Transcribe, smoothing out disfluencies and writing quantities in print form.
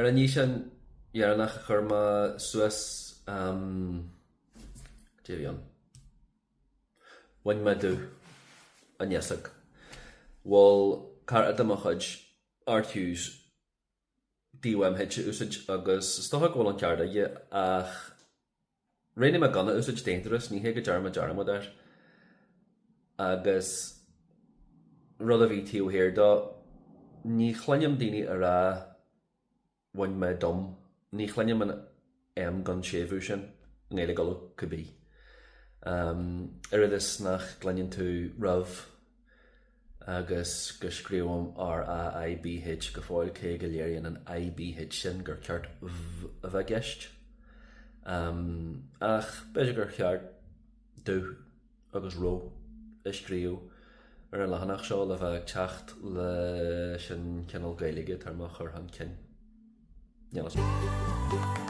Ar an fhíseán dheireanach a chuir mé suas, cad é a bhí ann? Bhain mé dubh an fhéasóg. Mhol cara de mo chuid, Art Hughes, DUMH a úsáid agus is dócha go bhfuil an ceart aige ach roghnaigh mé gan a úsáid d'aon turas, ní hé go ndearna mé dearmad air. Agus rud a bhí taobh thiar dó, ní chluinim daoine a rá bhain mé dum, ní chluinim an M gan séimhiú sin i nGaeilge Uladh cibé. Oiread is nach gcluineann tú roimh agus go scríobhaim RAIBH go fóill, cé go léiríonn an IBH sin gur ceart V a bheith i gceist. Ach b'fhéidir gur cheart dubh agus raibh a scríobh ar an leathanach seo le bheith ag teacht leis an chineál Gaeilge atá mé a chur chun cinn. Níl fhios.